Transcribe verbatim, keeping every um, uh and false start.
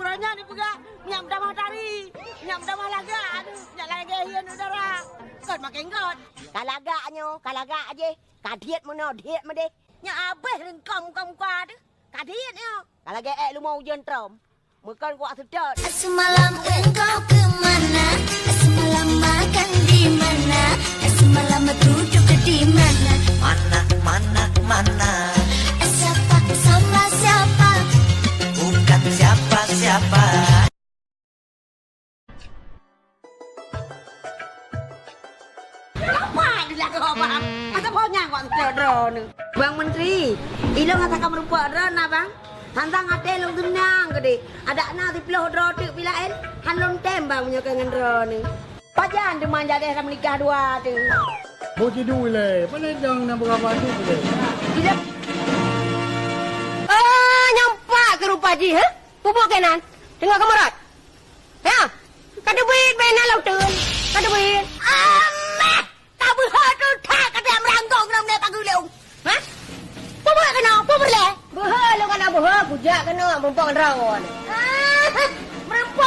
Uroe nyoe dipeugah, minyak meutamah tari, minyak meutamah lagak, aduh, minyak lagak hireuen udara. Kon makin got. Ka lagak nyoe, ka lagak jih, ka dhiet meunoe, dhiet meudeh. Nyoe abéh reungkong muka-muka teuh, ka dhiet nyoe. Ka lagak ék leumo ujeuen trom, meukon kuak seutôt. Semalam engkau ke mana? Semalam makan di mana? Semalam duduk di mana? Mana, mana, mana? Siapa sama siapa? Bukan siapa-siapa. Kenapa dilakukan, Bang? Masa boh nyang kok seutôt droeneuh? Bang Menteri, ilôn hana ka meurumpok droeneuh, Bang. Hantang até lôn seunang keudeh. Adak na siplôh droe teuk pilaén, han lôn tem, Bang, meunyoe keu ngon droeneuh. Pajan teuma jadeh ka meunikah dua teuh. Boh jidu ilée, pane dong na beurapa teuk ilée. Bila. Ah, nyampak keu rupa jih, ha? Peue buet keunan? Teungoh keumeurot. Ya. Ka teubiet bak inan lam uteuen. Ka teubiet. Ameh! Tabeuhe teuh that ka teumeurangkong lam nanggroe pageulong. Ha? Peue buet keunoe? Peue peureulée? Beuhe lôn ka na beuhe, kujak keunoe, meurumpok ngon droeneuh. Ah, meurumpok